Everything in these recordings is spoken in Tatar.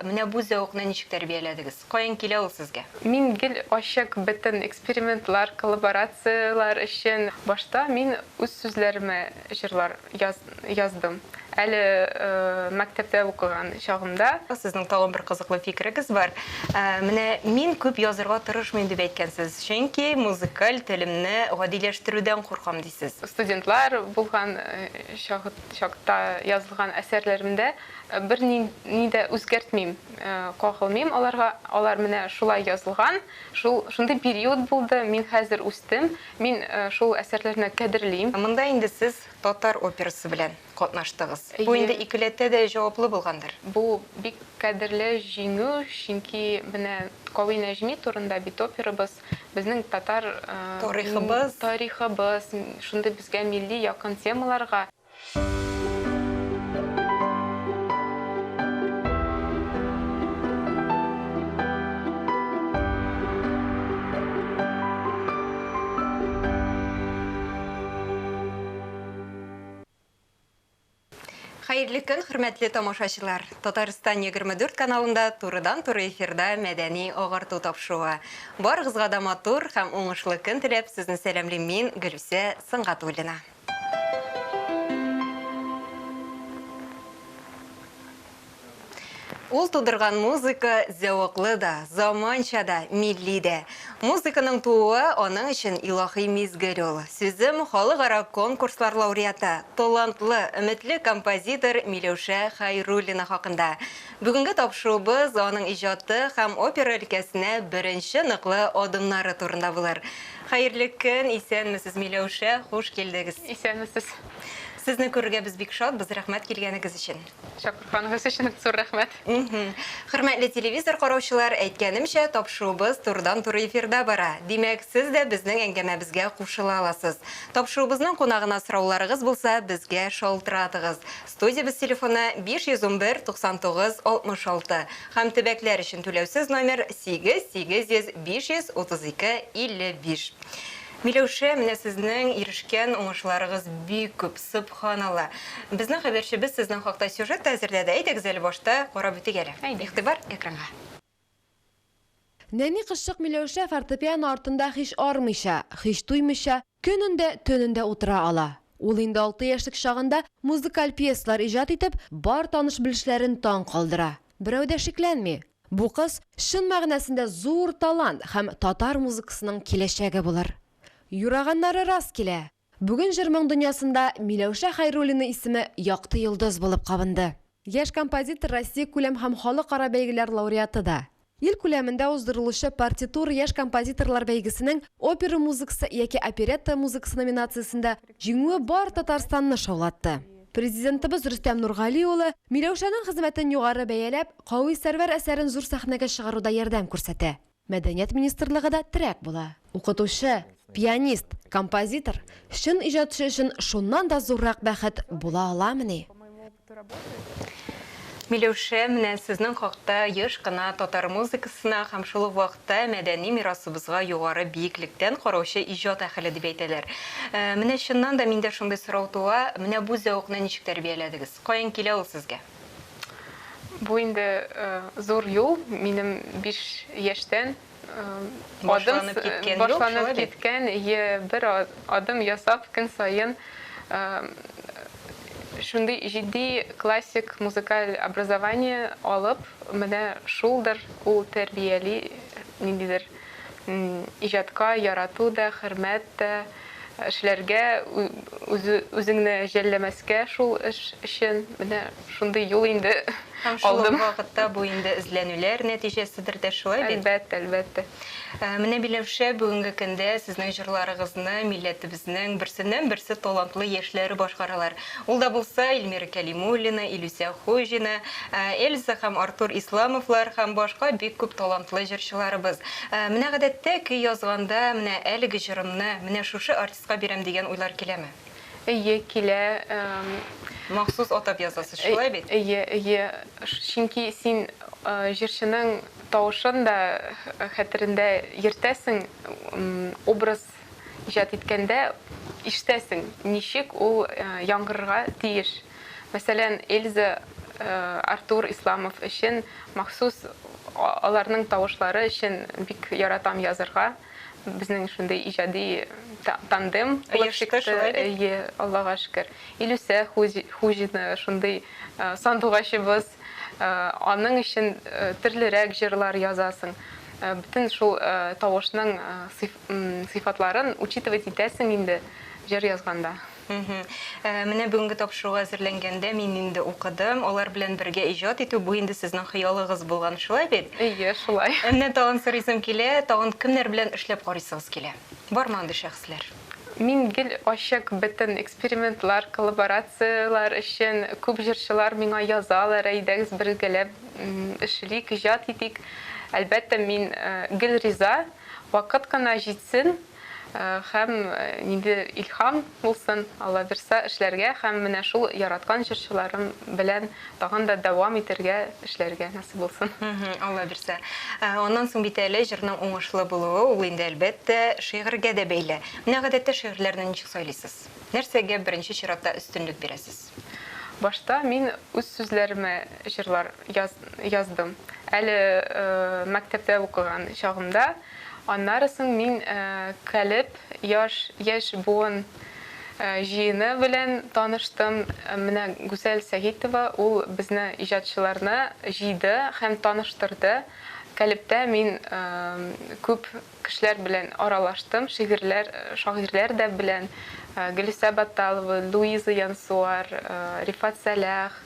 Менә бу зәвыкны ничек тәрбияләдегез? Каян килә ул сезгә? Мин гел ачык бөтен экспериментлар, коллаборацияләр өчен. Башта мин үз сүзләремә җырлар яздым. Әле мәктәптә укыган чагымда. Сезнең тагын бер кызыклы фикерегез бар. Менә мин күп язырга тырышмыйм дип әйткәнсез, чөнки музыкаль телемне гадиләштерүдән куркам дисез. Студентлар булган чакта язылган әсәрләремдә берни дә үзгәртмим, кагылмыйм аларга. Алар менә шулай язылган, шул шундый период булды, мин хәзер үстем, мин шул әсәрләрне кадерлим. Монда инде сез татар операсы белән катнаштыгыз. Бу инде икеләтә дә җаваплы булгандыр. Бу бик кадерле җиңү, чөнки менә Кави Нәҗми турында бит операбыз, безнең татар тарихыбыз, тарихыбыз, шундый безгә милли якын темаларга. Хәерле көн, хөрмәтле тамашачылар! Татарстан 24 каналында турыдан-туры эфирда мәдәни агарту тапшыруы. Барыгызга да матур һәм уңышлы көн теләп, сезне сәламлим мин, Гөлүсә Сөнгатуллина. Ул тудырган музыка зәвыклы да, заманча да, милли дә. Музыканың тууы аның өчен илаһи мизгел ул. Сүзем халыкара конкурслар лауреаты, талантлы, өметле композитор Миләүшә Хәйруллина хакында. Бүгенге тапшыруыбыз аның иҗаты һәм опера өлкәсенә беренче ныклы адымнары турында булыр. Хәерле көн, исәнмесез, Миләүшә, хуш килдегез. Исәнмесез. Сезне күрергә без бик шатбыз, рәхмәт килгәнегез өчен. Чакырганыгыз өчен зур рәхмәт. Хөрмәтле телевизор караучылар, әйткәнемчә, тапшыруыбыз турыдан-туры эфирда бара. Димәк, сез дә безнең әңгәмәбезгә кушыла аласыз. Тапшыруыбызның кунагына сорауларыгыз булса, безгә шалтыратыгыз. Студиябез телефоны 511 99 66 һәм төбәкләр өчен түләүсез номер 8 800 532 55. Миләүшә, менә сезнең ирешкән уңышларыгыз бик күп, сөбханалла. Безнең хәбәрчебез сезнең хакта сюжет та әзерләде. Әйдәгез әле башта карап үтик әле. Әйдә. Игътибар экранга. Нәни кызчык Миләүшә фортепиано артында һич армыйча, һич туймыйча, көнен дә, төнен дә утыра ала. Ул инде алты яшьлек чагында музыкаль пьесалар иҗат итеп, бар таныш-белешләрен таң калдыра. Берәү дә шикләнми, бу кыз чын мәгънәсендә зур талант һәм татар музыкасының киләчәге булыр. Юраганнары рас килә. Бүген җыр-моң дөньясында Миләүшә Хәйруллина исеме якты йолдыз булып кабынды. Яшь композитор Россиякүләм һәм халыкара бәйгеләр лауреаты да. Ил күләмендә уздырылучы Партитура яшь композиторлар бәйгесенең Опера музыкасы яки оперетта музыкасы номинациясендә җиңүе бар Татарстанны шаулатты. Президентыбыз Рөстәм Нургали улы, Миләүшәнең хезмәтен югары бәяләп, Кави Сәрвәр әсәрен зур сәхнәгә чыгаруда ярдәм күрсәтә. Мәдәният министрлыгы да терәк була. Укытучы, пианист, композитор, чын иҗатчы өчен шуннан да зуррак бәхет була аламыни? Миләүшә, менә сезнең хакта еш кына татар музыкасына һәм шул ук вакытта мәдәни мирасыбызга югары биеклектән караучы иҗат әһеле дип әйтәләр. Менә чыннан да миндә шундый сорау туа, менә бу зәвыкны ничек тәрбияләдегез? Каян килә ул сезгә? Бу инде зур юл, минем 5 яшьтән адым башланып киткән, е, бер адым ясап көн саен шундый җитди классик музыкаль образование алып, менә шулдыр ул тәрбияли ниндидер иҗатка ярату да, хөрмәт тә, эшләргә, үзеңне жәлләмәскә шул эш өчен, менә шундый юл инде алдым. Һәм шул ук вакытта бу инде эзләнүләр нәтиҗәседер дә, шулай бит? Әлбәттә, әлбәттә. Менә, Миләүшә, бүгенге көндә сезнең җырларыгызны милләтебезнең берсеннән-берсе талантлы яшьләре башкаралар. Ул да булса Эльмира Кәлимуллина, Илүсә Хуҗина, Эльза һәм Артур Исламовлар һәм башка бик күп талантлы җырчыларыбыз. Менә гадәттә көй язганда, менә әлеге җырымны менә шушы артистка бирәм дигән уйлар киләме? Әйе, килә. Махсус атап язасыз, шулай бит? Әйе, әйе. Чөнки син җырчының тавышын да хәтерендә йөртәсең, образ иҗат иткәндә ишетәсең, ничек ул яңгырырга тиеш. Мәсәлән, Эльза Артур Исламов өчен махсус аларның тавышлары өчен бик яратам язырга. Безнең шундый иҗади тандем булып чыкты. Әйе, Аллага шөкер. Илүсә Хуҗина шундый сандугачыбыз. Аның өчен төрлерәк җырлар язасың. Бөтен шул тавышның сыйфатларын учитывать итәсең инде җыр язганда. Менә бүгенге тапшыруга әзерләнгәндә мин инде укыдым, алар белән бергә иҗат итү, бу инде сезнең хыялыгыз булган, шулай бит? Әйе, шулай. Ә менә тагын сорыйсым килә, тагын кемнәр белән эшләп карыйсыгыз килә? Бармы андый шәхесләр? Мин гел ачык бөтен экспериментлар, коллаборацияләр өчен. Күп җырчылар миңа язалар, әйдәгез бергәләп эшлик, иҗат итик. Әлбәттә, мин гел риза, вакыт кына җитсен. Һәм ниндидер илһам булсын, Алла бирса, эшләргә һәм менә шул яраткан җырчыларым белән тагын да дәвам итәргә, эшләргә насыйп булсын. Алла бирса. Аннан соң бит әле җырның уңышлы булуы, ул инде, әлбәттә, шигырьгә дә бәйле. Менә гадәттә шигырьләрне ничек сайлыйсыз? Нәрсәгә беренче чиратта өстенлек бирәсез? Башта мин үз сүзләремә җырлар яздым. Әле мәктәптә укыган чагымда. Аннары соң мин Калеб яшь яшь буын җыены белән таныштым. Менә Гүзәл Сәгыйтова ул безне иҗатчыларны җыйды һәм таныштырды. Калебтә мин күп кешеләр белән аралаштым, шигырьләр, шагыйрьләр дә белән. Гөлүсә Батталова, Луиза Янсуар, Рифат Сәлах,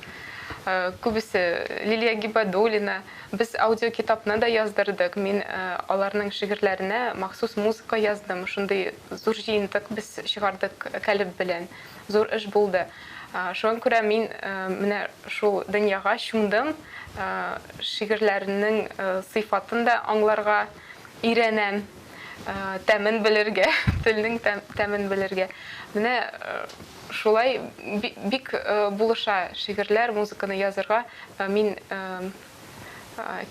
күбесе Лилия Гибадуллина. Без аудиокитапны да яздырдык. Мин аларның шигырьләренә махсус музыка яздым. Шундый зур җыентык без чыгардык Калеб белән. Зур эш булды. Шуңа күрә мин менә шул дөньяга чумдым. Шигырьләрнең сыйфатын да аңларга өйрәнәм. Тәмен белергә, телнең тәмен белергә. Менә шулай бик булыша шигырьләр, музыканы язырга. Мин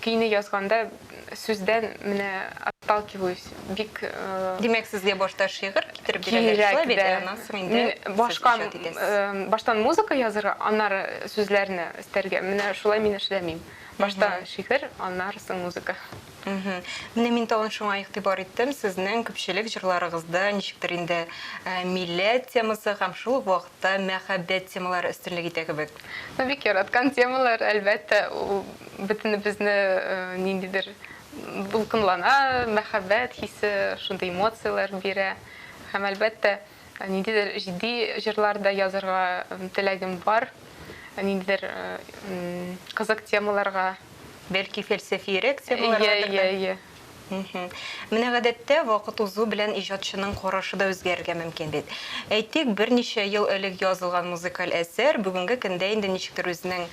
көйне язганда сүздән менә отталкиваюсь. Бик Димәк, сезгә башта шигырь китереп бирәләр, шулай бит? Ә аннан соң инде сез иҗат итәсез. Баштан музыка язырга, аннары сүзләрне өстәргә. Менә шулай мин эшләмим. Башта шигырь, аннары соң музыка. Менә мин тагын шуңа игътибар иттем, сезнең күпчелек җырларыгызда ничектер инде милләт темасы һәм шул ук вакытта мәхәббәт темалары өстенлек итә кебек. Ну, бик яраткан темалар, әлбәттә, ул бөтенебезне ниндидер дулкынлана, мәхәббәт хисе, шундый эмоцияләр бирә. Һәм, әлбәттә, ниндидер җитди җырлар да язырга теләгем бар, ниндидер кызык темаларга. Бәлки фәлсәфиерәк темаларгадыр да? Әйе, әйе. Менә гадәттә вакыт узу белән иҗатчының карашы да үзгәрергә мөмкин бит. Әйтик, берничә ел элек язылган музыкаль әсәр бүгенге көндә инде ничектер үзенең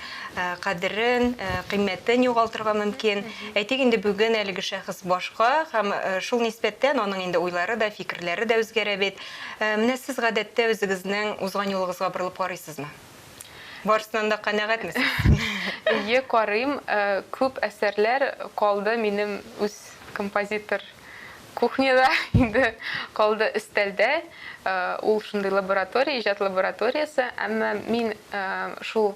кадерен, кыйммәтен югалтырга мөмкин. Әйтик, инде бүген әлеге шәхес башка һәм шул нисбәттән аның инде уйлары да, фикерләре дә үзгәрә бит. Менә сез гадәттә үзегезнең узган юлыгызга борылып карыйсызмы? Барысыннан да канәгатьме сез? Әйе, карыйм. Күп әсәрләр калды минем үз композитор кухняда, инде калды өстәлдә. Ул шундый лаборатория, иҗат лабораториясе. Әмма мин шул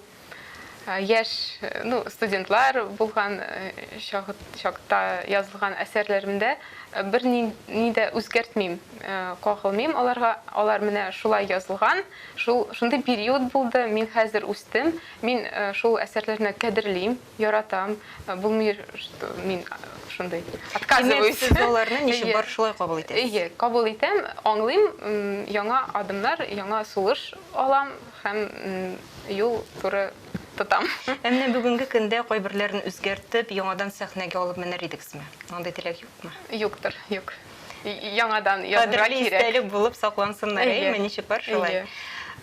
яшь, ну, студентлар булган чакта язылган әсәрләремдә берни дә үзгәртмим, кагылмыйм аларга. Алар менә шулай язылган. Шул шундый период булды, мин хәзер үстем, мин шул әсәрләрне кадерлим, яратам. Булмый, что мин шундый отказываюсь. Димәк, сез аларны ничек бар шулай кабул итәсез? Әйе, кабул итәм, аңлыйм, яңа адымнар, яңа сулыш алам һәм юл туры тотам. Ә менә бүгенге көндә кайберләрен үзгәртеп, яңадан сәхнәгә алып менәр идегезме? Андый теләк юкмы? Юктыр, юк. Яңадан язырга кирәк. Кадерле истәлек булып саклансыннар, әйеме? Ничек бар шулай.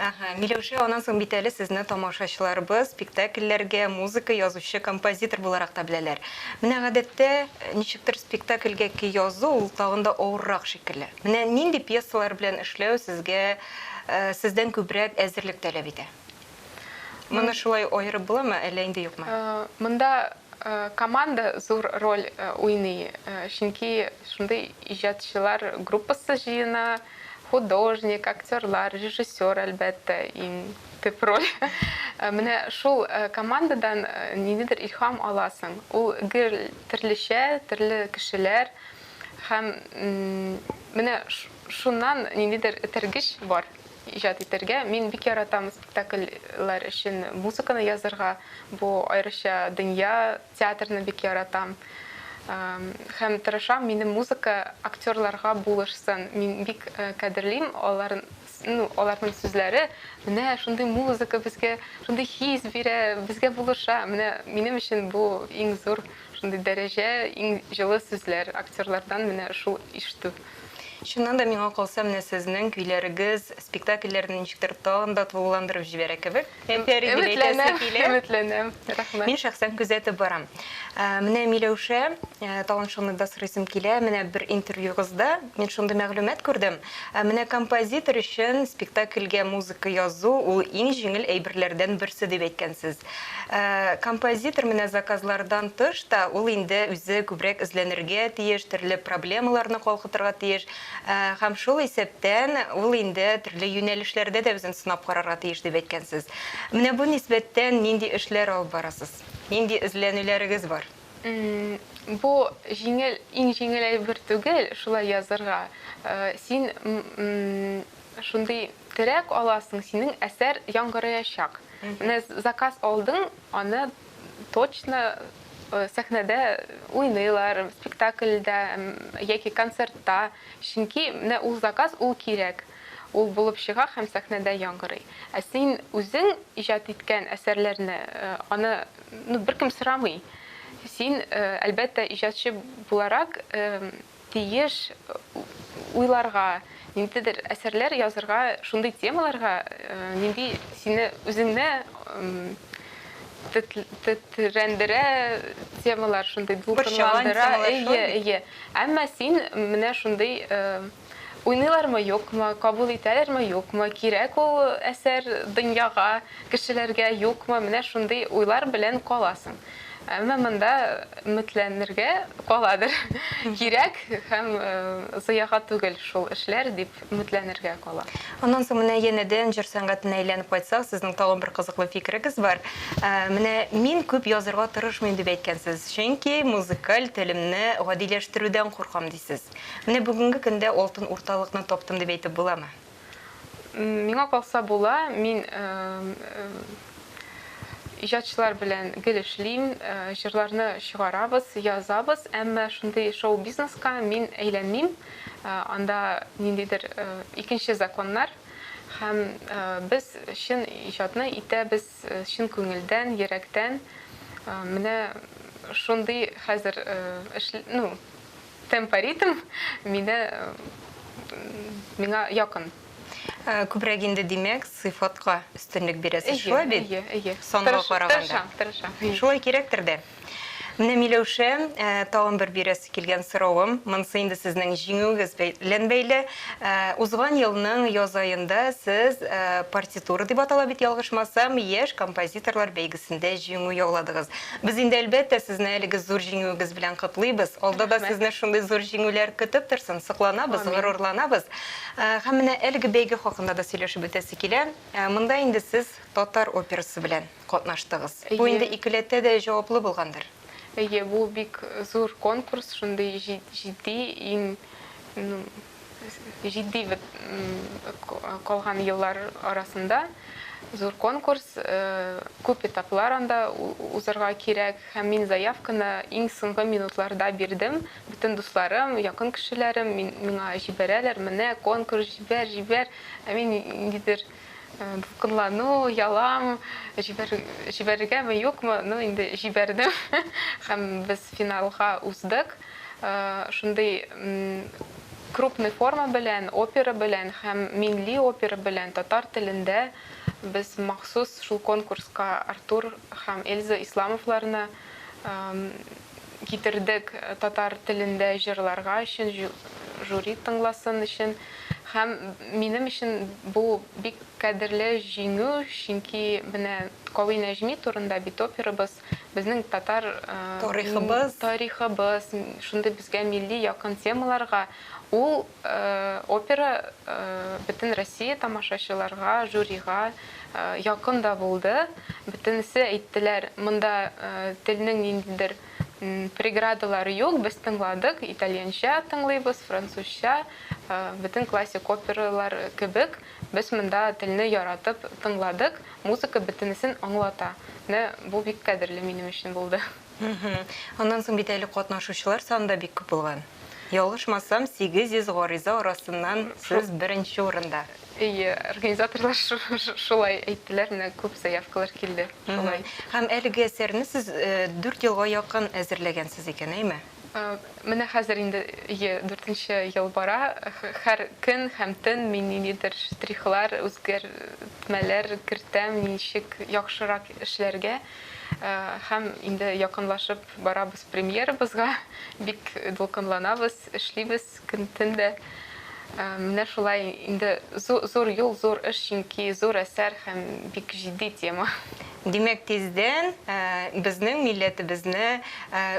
Әһә, Миләүшә, аннан соң бит әле сезне тамашачыларыбыз спектакльләргә музыка язучы композитор буларак та беләләр. Менә гадәттә, ничектер спектакльгә көй язу ул тагын да авыррак шикелле. Менә нинди пьесалар белән эшләү сезгә сездән күбрәк әзерлек таләп итә? Моны шулай аерып буламы, әллә инде юкмы? Монда команда зур роль уйный, чөнки шундый иҗатчылар группасы җыена, художник, актерлар, режиссер, әлбәттә, иң төп роль. Менә шул командадан ниндидер илһам аласың. Ул гел төрлечә, төрле кешеләр һәм менә шуннан ниндидер этәргеч бар иҗат итәргә. Мин бик яратам спектакльләр өчен музыканы язырга. Бу аеруча дөнья театрны бик яратам. Һәм тырышам минем музыка актерларга булышсын. Мин бик кадерлим аларын, ну, аларның сүзләре, менә шундый музыка безгә шундый хис бирә, безгә булыша. Менә минем өчен бу иң зур шундый дәрәҗә, иң җылы сүзләр актерлардан менә шул ишетү. Чыннан да, миңа калса, менә сезнең көйләрегез спектакльләрне ничектер тагын да тулыландырып җибәрә кебек. Әфәрин дип әйтәсе килә. Өметләнәм, рәхмәт. Мин шәхсән күзәтеп барам. Менә Миләүшә, тагын шуны да сорыйсым килә, менә бер интервьюгызда мин шундый мәгълүмат күрдем. Менә композитор өчен спектакльгә музыка язу ул иң җиңел әйберләрдән берсе дип әйткәнсез. Композитор менә заказлардан тыш та ул инде үзе күбрәк эзләнергә тиеш, төрле проблемаларны калкытырга тиеш. Һәм шул исәптән ул инде төрле юнәлешләрдә дә үзен сынап карарга тиеш дип әйткәнсез. Менә бу нисбәттән нинди эшләр алып барасыз? Нинди эзләнүләрегез бар? Бу җиңел, иң җиңел әйбер түгел, шулай язырга. Син шундый терәк аласың, синең әсәр яңгыраячак. Менә заказ алдың, аны точно сәхнәдә уйныйлар, спектакльдә яки концертта. Чөнки менә ул заказ, ул кирәк. Ул булып чыга һәм сәхнәдә яңгырый. Ә син үзең иҗат иткән әсәрләрне, аны, ну, беркем сорамый. Син, әлбәттә, иҗатчы буларак тиеш уйларга, ниндидер әсәрләр язырга, шундый темаларга, нинди сине үзеңне тетрәндерә темалар, шундый дулкынландыра. Әйе, әйе. Әмма син менә шундый уйныйлармы, юкмы, кабул итәләрме, юкмы, кирәк ул әсәр дөньяга, кешеләргә, юкмы, менә шундый уйлар белән каласың. Әмма монда өметләнергә каладыр. Кирәк һәм зыяга түгел шул эшләр дип өметләнергә кала. Аннан соң менә янәдән җыр сәнгатенә әйләнеп кайтсак, сезнең тагын бер кызыклы фикерегез бар. Менә мин күп язырга тырышмыйм дип әйткәнсез, чөнки музыкаль телемне гадиләштерүдән куркам дисез. Менә бүгенге көндә алтын урталыкны таптым дип әйтеп буламы? Миңа калса була, мин иҗатчылар белән гел эшлим, җырларны чыгарабыз, язабыз, әмма шундый шоу-бизнеска мин әйләнмим. Анда ниндидер икенче законнар һәм без чын иҗатны итәбез, чын күңелдән, йөрәктән. Менә шундый хәзер эш, ну, темпоритм мине миңа якын. Күбрәк инде, димәк, сыйфатка өстенлек бирәсез, шулай бит? Әйе, әйе. Санга караганда. Тырышам, тырышам. Шулай кирәктер дә. Менә Миләүшә, тагын бер бирәсе килгән соравым, монысы инде сезнең җиңүегез белән бәйле. Узган елның яз аенда сез партитура дип атала бит, ялгышмасам, яшь композиторлар бәйгесендә җиңү яуладыгыз. Без инде әлбәттә сезне әлеге зур җиңүегез белән котлыйбыз. Алда да сезне шундый зур җиңүләр көтеп торсын, сокланабыз, горурланабыз. Һәм менә әлеге бәйге хакында да сөйләшеп үтәсе килә. Монда инде сез татар операсы белән катнаштыгыз. Бу инде икеләтә дә җаваплы булгандыр. Әйе, бу бик зур конкурс, шундый җитди, иң, ну, җитди калган еллар арасында зур конкурс, күп этаплар анда узарга кирәк. Һәм мин заявканы иң соңгы минутларда бирдем. Бөтен дусларым, якын кешеләрем миңа җибәрәләр, менә конкурс, җибәр, җибәр. Ә мин ниндидер дулкынлану, ялам, җибәрергәме, юкмы, ну инде җибәрдем. Һәм без финалга уздык. Шундый крупный форма белән, опера белән һәм милли опера белән татар телендә без махсус шул конкурска Артур һәм Эльза Исламовларны китердек татар телендә җырларга өчен, жюри тыңласын өчен. Һәм минем өчен бу бик кадерле җиңү, чөнки менә Кави Нәҗми турында бит операбыз, безнең татар тарихыбыз, тарихыбыз, шундый безгә милли якын темаларга ул опера бөтен Россия тамашачыларга, жюрига якын да булды. Бөтенесе әйттеләр, монда телнең ниндидер преградалары юк, без тыңладык, итальянча тыңлыйбыз, французча, бөтен классик опералар кебек, без монда телне яратып тыңладык, музыка бөтенесен аңлата. Менә бу бик кадерле минем өчен булды. Аннан соң бит әле катнашучылар саны да бик күп булган. Ялгышмасам, 800 гариза арасыннан сез беренче урында. Әйе, организаторлар шулай әйттеләр, менә күп заявкалар килде шулай. Һәм әлеге әсәрне сез дүрт елга якын әзерләгәнсез икән, әйме? Менә хәзер инде, әйе, дүртенче ел бара. Һәр көн һәм төн мин ниндидер штрихлар, үзгәртмәләр кертәм, ничек яхшырак эшләргә. Һәм инде якынлашып барабыз премьерабызга, бик дулкынланабыз, эшлибез көн-төн дә. Менә шулай инде зур юл, зур эш, чөнки зур әсәр һәм бик җитди тема. Димәк, тиздән безнең милләтебезне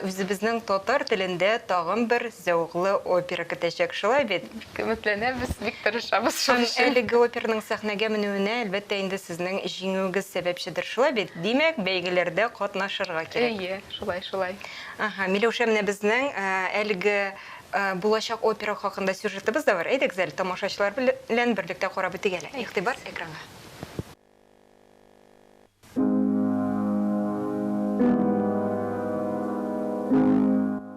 үзебезнең татар телендә тагын бер зәвыклы опера көтәчәк, шулай бит? Бик өметләнәбез, бик тырышабыз шул Һәм өчен. әлеге операның сәхнәгә менүенә, әлбәттә инде, сезнең җиңүегез сәбәпчедер, шулай бит? Димәк, бәйгеләрдә катнашырга кирәк. Әйе, шулай, шулай. Әһә, Миләүшә, менә безнең әлеге булачак опера хакында сюжетыбыз да бар. Әйдәгез әле, тамашачылар белән берлектә карап үтик әле. Игътибар экранга.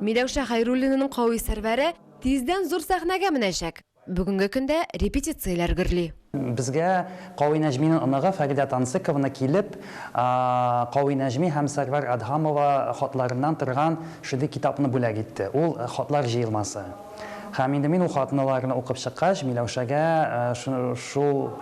Миләүшә Хәйруллинаның Кави Сәрвәре тиздән зур сәхнәгә менәчәк. Бүгенге көндә репетицияләр гөрли. Безгә Кави Нәҗминең оныгы Фәридә Тансыковна килеп, Кави Нәҗми һәм Сәрвәр Адһамова хатларыннан торган шундый китапны бүләк итте. Ул хатлар җыелмасы. Һәм инде мин ул хатныларны укып чыккач, Миләүшәгә шул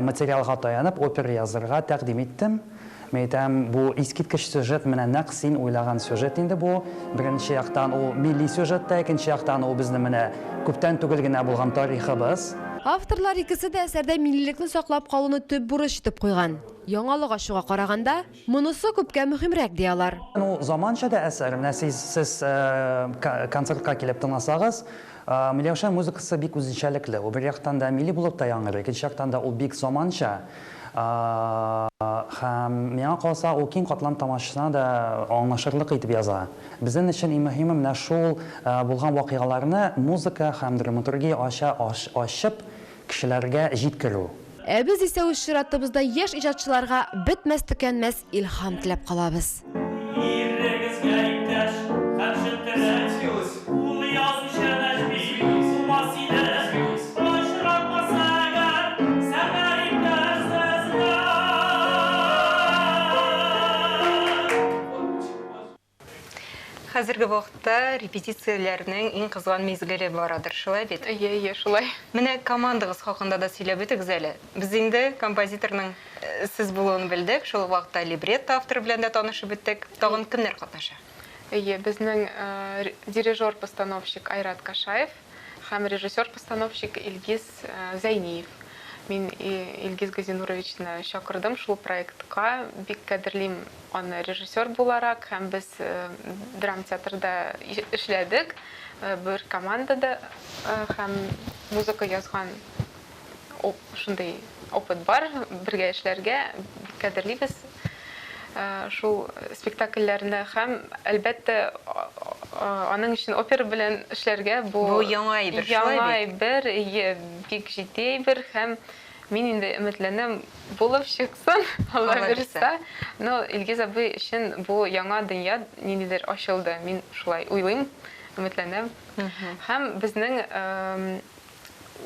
материалга таянып опера язырга тәкъдим иттем. Мин әйтәм, бу искиткеч сюжет, менә нәкъ син уйлаган сюжет инде бу. Беренче яктан ул милли сюжет та, икенче яктан ул безнең менә күптән түгел генә булган тарихыбыз. Авторлар икесе дә әсәрдә миллилекне саклап калуны төп бурыч итеп куйган. Яңалык ачуга караганда, Монысы күпкә мөһимрәк, ди алар. Ул заманча да әсәр. Менә сез, сез концертка килеп тыңласагыз, Миләүшә музыкасы бик үзенчәлекле. Ул бер яктан да милли булып та яңгырый, икенче яктан да ул бик заманча. Һәм миңа калса, ул киң катлам тамашачысына да аңлашырлык итеп яза. Безнең өчен иң мөһиме менә шул булган вакыйгаларны музыка һәм драматургия аша ачып, Кешеләргә җиткерү. Ә без исә үз чиратыбызда яшь иҗатчыларга бетмәс-төкәнмәс илһам теләп калабыз. Ирегезгә иптәш һәм чын терәк, Ул язучы Нәҗми булмас иде. Очратмаса әгәр Сәрвәр иптәш сезне. Хәзерге вакытта репетицияләрнең иң кызган мизгеле барадыр, шулай бит? Әйе, әйе, шулай. Менә командагыз хакында да сөйләп үтегез әле. Без инде композиторның сез булуын белдек, шул ук вакытта либретто авторы белән дә танышып үттек. Тагын кемнәр катнаша? Әйе, безнең дирижер-постановщик Айрат Кашаев һәм режиссер-постановщик Илгиз Зәйниев. Мин Илгиз Газинуровичны чакырдым шул проектка, бик кадерлим Аны режиссер буларак һәм без драмтеатрда эшләдек, бер командада һәм музыка язган шундый опыт бар, бергә эшләргә бик кадерлибез шул спектакльләрне һәм, әлбәттә, аның өчен опера белән эшләргә бу Бу яңа әйбер, шулай бит? Яңа әйбер, бик җитди әйбер һәм Мин инде өметләнәм, булып чыксын, Алла бирса. Но Илгиз абый өчен бу яңа дөнья ниндидер ачылды. Мин шулай уйлыйм, өметләнәм. Һәм безнең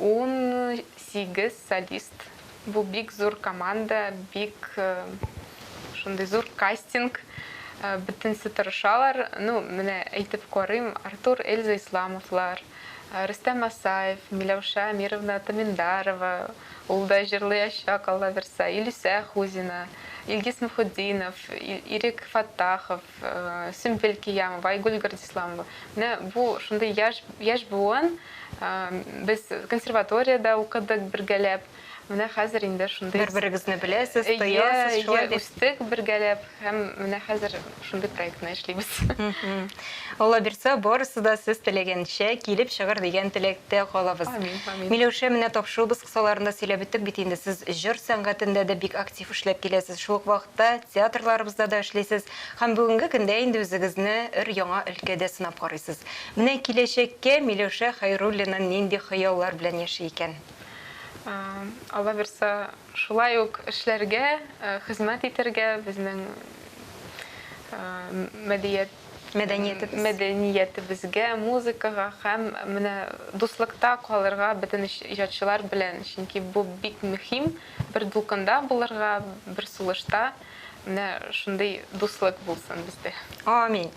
18 солист. Бу бик зур команда, бик шундый зур кастинг. Бөтенесе тырышалар. Ну, менә әйтеп карыйм, Артур, Эльза Исламовлар, Рөстәм Асаев, Миләүшә Әмировна Таминдарова, ул да җырлыячак, Алла бирса, Илүсә Хузина, Илгиз Мөхетдинов, Ирек Фәттахов, Сөмбел Киямова, Айгөл Гардисламова. Менә бу шундый яшь, яшь буын. Без консерваториядә укыдык бергәләп. Менә хәзер инде шундый Бер-берегезне беләсез, тоясыз, шулай бит? Үстек бергәләп һәм менә хәзер шундый проектны эшлибез. Алла бирсә, барысы да сез теләгәнчә килеп чыгыр дигән теләктә калабыз. Амин, амин. Миләүшә, менә тапшыруыбыз кысаларында сөйләп үттек бит инде, сез җыр сәнгатендә дә бик актив эшләп киләсез, шул ук вакытта театрларыбызда да эшлисез һәм бүгенге көндә инде үзегезне өр-яңа өлкәдә сынап карыйсыз. Менә киләчәккә Миләүшә Хәйруллина нинди хыяллар белән яши икән? Алла бирса, шулай ук эшләргә, хезмәт итәргә, безнең мәдият Мәдәниятебез. Мәдәниятебезгә, музыкага һәм менә дуслыкта калырга бөтен иҗатчылар белән, чөнки бу бик мөһим, бер дулкында булырга, бер сулышта, менә шундый дуслык булсын бездә. Амин.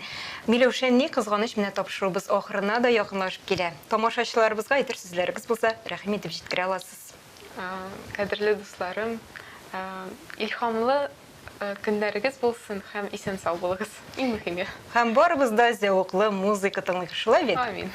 Миләүшә, ни кызганыч, менә тапшыруыбыз ахырына да якынлашып килә. Тамашачыларыбызга әйтер сүзләрегез булса, рәхим итеп җиткерә аласыз. Кадерле дусларым, илһамлы көннәрегез булсын һәм исән-сау булыгыз. Иң мөһиме. Һәм барыбыз да зәвыклы музыка тыңлыйк, шулай бит? Амин.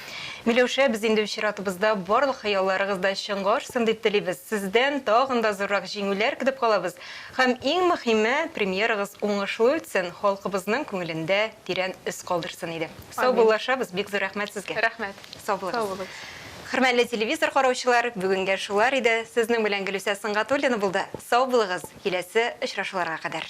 Миләүшә, без инде үз чиратыбызда барлык хыялларыгыз да чынга ашсын дип телибез. Сездән тагын да зуррак җиңүләр көтеп калабыз. Һәм иң мөһиме, премьерагыз уңышлы үтсен, халкыбызның күңелендә тирән эз калдырсын иде. Саубуллашабыз, бик зур рәхмәт сезгә. Рәхмәт. Сау булыгыз. Сау булыгыз. Хөрмәтле телевизор караучылар, бүгенгә шулар иде. Сезнең белән Гөлүсә Сөнгатуллина булды. Сау булыгыз, киләсе очрашуларга кадәр.